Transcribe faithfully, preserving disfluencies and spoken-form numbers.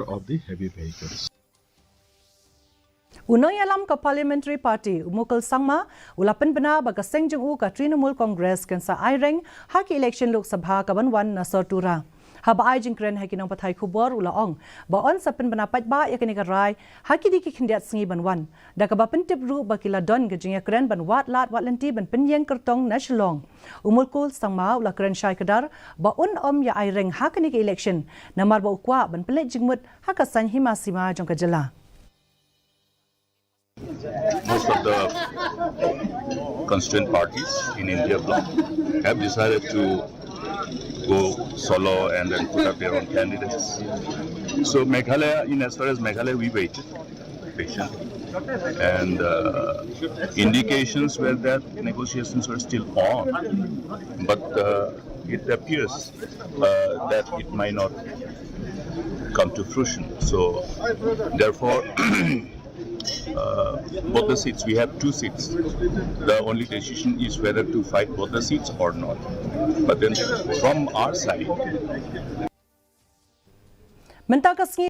of the heavy vehicles. U nongïalam ka Parliamentary Party, u Mukul Sangma, u la pynbna ba ka seng jong u ka Trinamool Congress kan sa aireng ha ki election Lok Sabha ka ban wan na sor Tura. Haba ai jingkren ha ki nongpathai khubor u la ong ba un sa pynbna paidbah ïa kane ka rai ha kine ki khyndiat sngi ban wan, da kaba pyntip ruh ba ki la don ka jingïakren ban wad lad wad lynti ban pynïeng kyrtong na Shillong. U Mukul Sangma u la kren shai kdar ba un ym ïa aireng ha kane ka election, namar ba u kwah ban pynleit jingmut ha ka saiñ hima sima jong ka jylla. Most of the constituent parties in India bloc have decided to go solo and then put up their own candidates. So Meghalaya, in as far as Meghalaya, we waited patiently. And uh, indications were that negotiations were still on. But uh, it appears uh, that it might not come to fruition. So therefore, uh, both the seats, we have two seats. The only decision is whether to fight both the seats or not. But then from our side, Mynta ka sngi